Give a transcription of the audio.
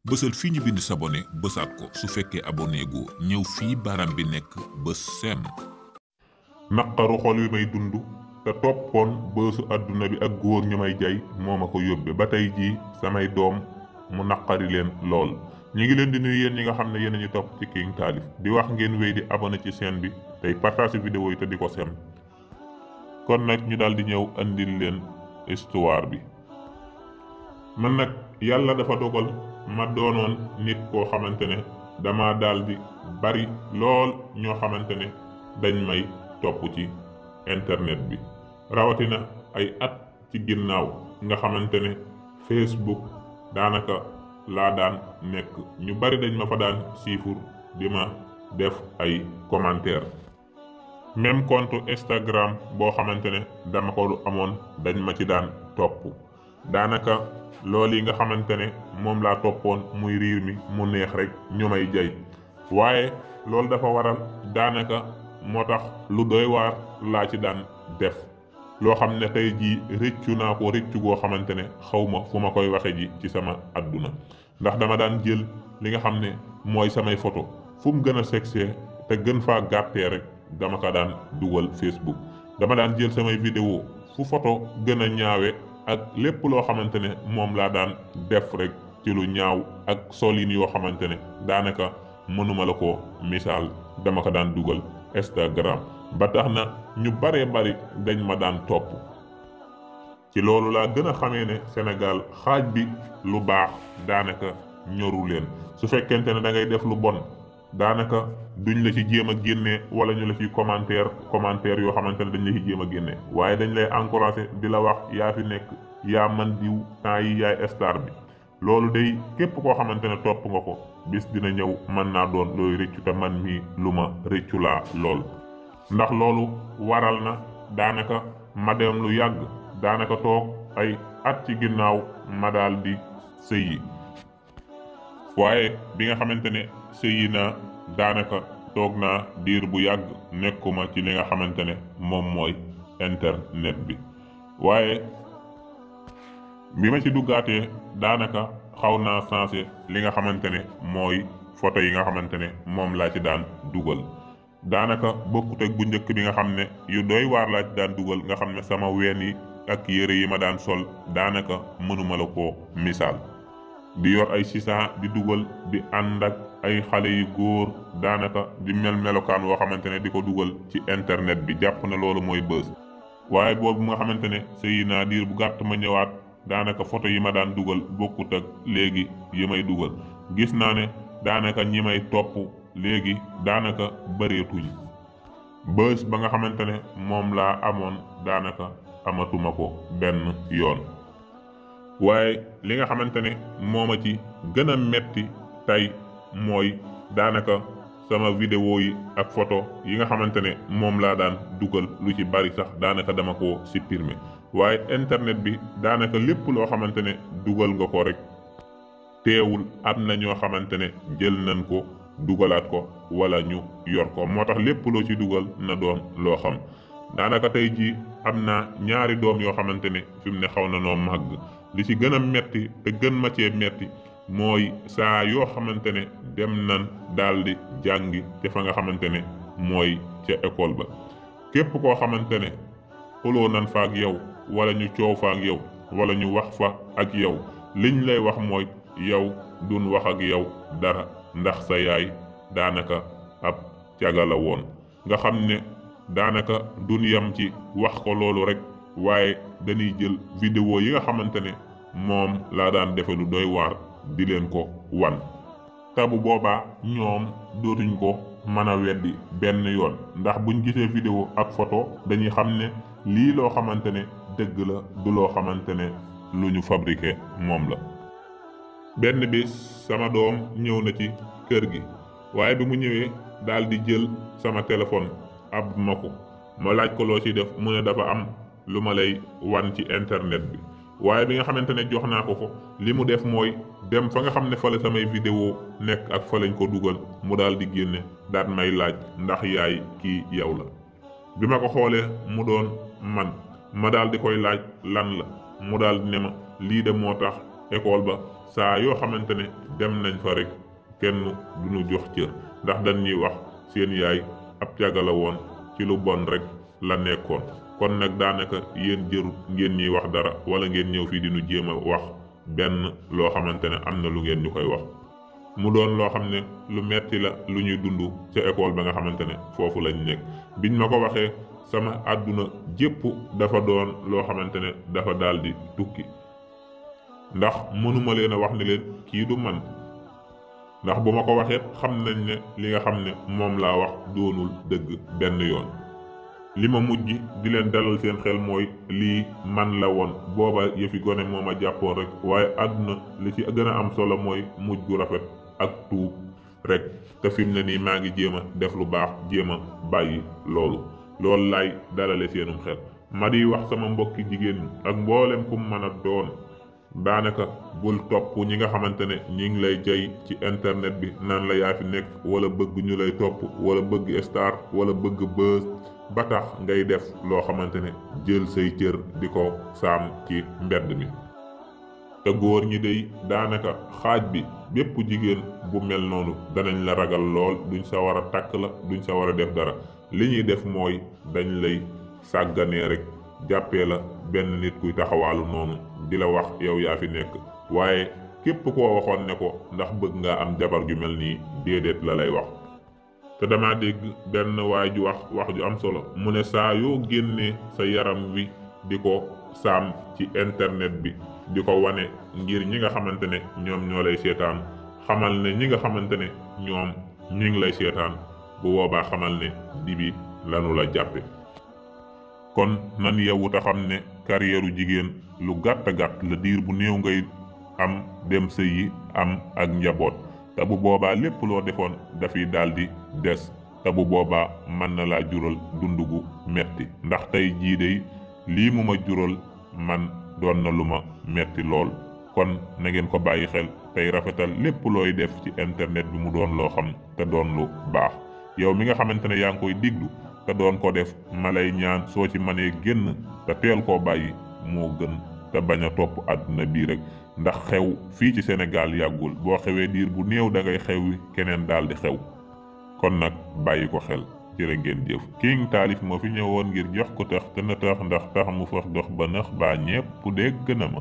bësal fii ñu bind s'abonné bësaat ko su fekkee abonné goo ñëw fii baaraam bi nekk bës sem. naqaru xol wi may dund te toppoon bësu àdduna bi ak góor ñu may jay moo ma ko yóbbe ba tey jii samay doom mu naqari leen lool. ñu ngi leen di nuyu yéen ñi nga xam ne yéen a ñu topp ci King Taalif di wax ngeen wéy di abonné ci chaîne bi tey partage vidéo yi te di ko sem. kon nag ñu daal di ñëw andil leen histoire bi. man nag yàlla dafa dogal ma doonoon nit koo xamante ne dama daal di bari lool ñoo xamante ne dañ may topp ci internet bi rawatina ay at ci ginnaaw nga xamante ne Facebook daanaka laa daan nekk ñu bari dañ ma fa daan siifur di ma def ay commentaire même compte Instagram boo xamante ne dama ko amoon dañ ma ci daan topp daanaka loolu yi nga xamante ne moom laa toppoon muy riir mi mu neex rek ñu may jay waaye loolu dafa waral daanaka moo tax lu doy waar laa ci daan def loo xam ne tey jii rëccu naa ko rëccu goo xamante ne xawma fu ma koy waxe ji ci sama adduna ndax dama daan jël li nga xam ne mooy samay photo fu mu gën a sexee te gën faa gàttee rek dama ko daan dugal Facebook dama daan jël samay vidéo fu photo gën a ñaawe ak lépp loo xamante ne moom laa daan def rek ci lu ñaaw ak solin yoo xamante ne daanaka mënuma la ko misaal dama ko daan dugal Instagram ba tax na ñu baree bari dañ ma daan topp ci loolu laa gën a xamee ne Sénégal xaaj bi lu baax daanaka ñoru leen su fekkente ne da ngay def lu bon daanaka duñ la ci jéem a génnee wala ñu la ciy commentaire yoo xamante ne dañ la ci jéem a génnee waaye dañ lay encouragé di la wax yaa fi nekk yaa man diw temps yi yaay star bi loolu day képp koo xamante ne topp nga ko bis dina ñëw mën naa doon looy rëccu te man mii lu ma rëccu laa lool ndax loolu waral na daanaka ma dem lu yàgg daanaka toog ay at ci ginnaaw ma daal di sëyi waaye bi nga xamante ne sëyi naa daanaka toog naa diir bu yàgg nekkuma ci li nga xamante ne moom mooy internet bi waaye bi ma ci duggaatee daanaka xaw naa sensé li nga xamante ne mooy photo yi nga xamante ne moom laa ci daan dugal daanaka bokkut ak bu njëkk bi nga xam ne yu doy waar laa ci daan dugal nga xam ne sama ween yi ak yére yi ma daan sol daanaka mënuma la ko misaal di yor ay sisa di dugal di ànd ak ay xale yu góor daanaka di melokaan woo xamante ne di ko dugal ci internet bi jàpp na loolu mooy bës waaye boobu nga xamante ne sëyi naa diir bu gàtt ma ñëwaat daanaka photo yi ma daan dugal bokkut ak léegi yi may dugal gis naa ne daanaka ñi may topp léegi daanaka bëreetuñ bës ba nga xamante ne moom laa amoon daanaka amatuma ko benn yoon waaye li nga xamante ne mooma ci gën a metti tey mooy daanaka sama vidéo yi ak photo yi nga xamante ne moom laa daan dugal lu ci bari sax daanaka dama ko supprimer waaye internet bi daanaka lépp loo xamante ne dugal nga ko rek teewul am na ñoo xamante ne jël nañ ko dugalaat ko wala ñu yor ko moo tax lépp loo ci dugal na doon loo xam daanaka tey jii am na ñaari doom yoo xamante ne fi mu ne xaw na noo màgg li ci gën a metti te gën ma cee metti mooy saa yoo xamante ne dem nan daal di jàngi ca fa nga xamante ne mooy ca école ba képp koo xamante ne xuloo nan fa ak yow wala ñu coow fa ak yow wala ñu wax fa ak yow liñ lay wax mooy yow duñ wax ak yow dara ndax sa yaay daanaka ab caga la woon nga xam ne daanaka duñ yam ci wax ko loolu rek waaye dañuy jël vidéo yi nga xamante ne moom laa daan defe lu doy waar di leen ko wan tabu boobaa ñoom dootuñ ko mën a weddi benn yoon ndax buñ gisee vidéo ak photo dañuy xam ne lii loo xamante ne dëgg la du loo xamante ne lu ñu fabriqué moom la benn bis sama doom ñëw na ci kër gi waaye bi mu ñëwee daal di jël sama téléphone ab ma ko ma laaj ko loo ci def mu ne dafa am lu ma lay wan ci internet bi waaye bi nga xamante ne jox naa ko ko li mu def mooy dem fa nga xam ne fa la samay vidéo nekk ak fa lañ ko dugal mu daal di génne daal may laaj ndax yaay kii yow la bi ma ko xoolee mu doon ma daal di koy laaj lan la mu daal di ne ma lii de moo tax école ba saa yoo xamante ne dem nañ fa rek kenn duñu jox cër ndax dañ ñuy wax seen yaay ab caga la woon ci lu bon rek la nekkoon. kon nag daanaka yéen jërut ngeen ñuy wax dara wala ngeen ñëw fii di ñu jéem a wax benn loo xamante ne am na lu ngeen ñu koy wax. mu doon loo xam ne lu metti la lu ñuy dund ca école ba nga xamante ne foofu lañ nekk. biñ ma ko waxee sama àdduna jépp dafa doon loo xamante ne dafa daldi tukki ndax mënuma leen a wax ne leen kii du man ndax bu ma ko waxee xam nañ ne li nga xam ne moom laa wax doonul dëgg benn yoon. li ma mujj di leen dalal seen xel mooy lii man la woon booba yëfi gone moo ma jàppoon rek waaye àdduna li ci gën a am solo mooy mujj gu rafet ak tuub rek te fi mu ne nii maa ngi jéem a def lu baax jéem a bàyyi loolu laay dalale seenum xel. ma di wax sama mbokki jigéen ñi ak mboolem ku mën a doon daanaka bul topp ñi nga xamante ne ñi ngi lay jay ci internet bi naan la yaa fi nekk wala bëgg ñu lay topp wala bëgg star wala bëgg buzz ba tax ngay def loo xamante ne jël say cër di ko saam ci mbedd mi. te góor ñi dey daanaka xaaj bi bépp jigéen bu mel noonu danañ la ragal lool duñ sa war a takk la duñ sa war a def dara li ñuy def mooy dañ lay sàgganee rek jàppee la benn nit kuy taxawaalu noonu di la wax yow yaa fi nekk waaye képp koo waxoon ne ko ndax bëgg nga am jabar ju mel nii déedéet la lay wax. te dama dégg benn waay ju wax ju am solo mu ne saa yoo génnee sa yaram wi di ko saam ci internet bi di ko wane ngir ñi nga xamante ne ñoom ñoo lay seetaan xamal ne ñi nga xamante ne ñoom ñi ngi lay seetaan bu boobaa xamal ne dibi lanu la jàppe. kon nan yeewu te xam ne carrière jigéen lu gàtt la diir bu néew ngay am dem sëy yi am ak njaboot te bu boobaa lépp loo defoon dafiy daldi des te bu boobaa mën na laa jural dund gu metti ndax tey jii dey lii mu ma jural man doon na lu ma metti lool. kon na ngeen ko bàyyi xel tey rafetal lépp looy def ci internet bi mu doon loo xam te doon lu baax. yow mi nga xamante ne yaa ngi koy diglu te doon ko def ma lay ñaan soo ci mënee génn te teel koo bàyyi moo gën te bañ a topp àdduna bii rek ndax xew fii ci Sénégal yàggul boo xewee diir bu néew da ngay xew wi keneen daal di xew. kon nag bàyyi ko xel jërë ngeen jëf. King Taalif moo fi ñëwoon ngir jox ko tax te na tax ndax tax mu fax dox ba nax baa ñépp dégg na ma.